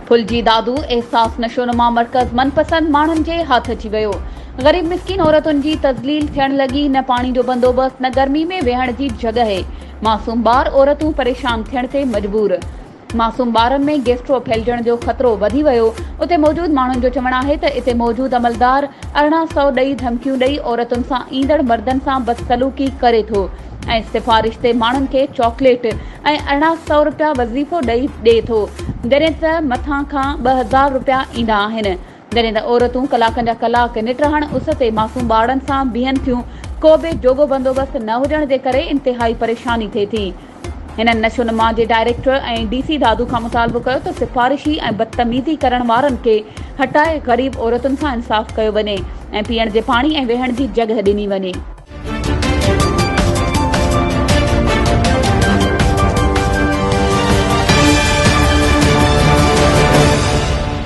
ڦلجي دادو احساس نشونما مرڪز من پسند ماڻهن جي هٿ اچي ويو، غريب مسڪين عورتن جي تذليل ٿيڻ لڳي، نه پاڻي جو بندوبست نه گرمي ۾ ويهڻ جي جڳهه، معصوم ٻار عورتون پريشان ٿيڻ تي مجبور، معصوم ٻارن ۾ گيسٽرو ڦهلجڻ جو خطرو وڌي ويو، اتي موجود ماڻهن جو چوڻ آهي ته اتي موجود عملدار 18 سئو ڏئي ڌمڪيون ڏئي عورتن سان ايندڙ مردن سان بدسلوڪي ڪري ٿو. ۽ سفارش تي ماڻهن کي چاڪليٽ ۽ 18 سئو رپيا وظيفو ڏئي ڏئي ٿو جڏهن ته مٿان کان 2000 رپيا ايندا آهن جڏهن ته عورتون ڪلاڪن جا ڪلاڪ نٽهڻ اس تي معصوم ٻارڙن سان بيهن ٿيون ڪو به جوڳو بندوبست نه هجڻ جي ڪري انتهائي پريشاني ٿئي ٿي هنن نشونما جي ڊائريڪٽر ۽ ڊي سي دادو کان مطالبو ڪيو ته سفارشي ۽ بدتميزي ڪرڻ وارن کي هٽائي غريب عورتن سان انصاف ڪيو وڃي ۽ پيئڻ جي پاڻي ۽ ويهڻ جي جڳهه ڏني وڃي.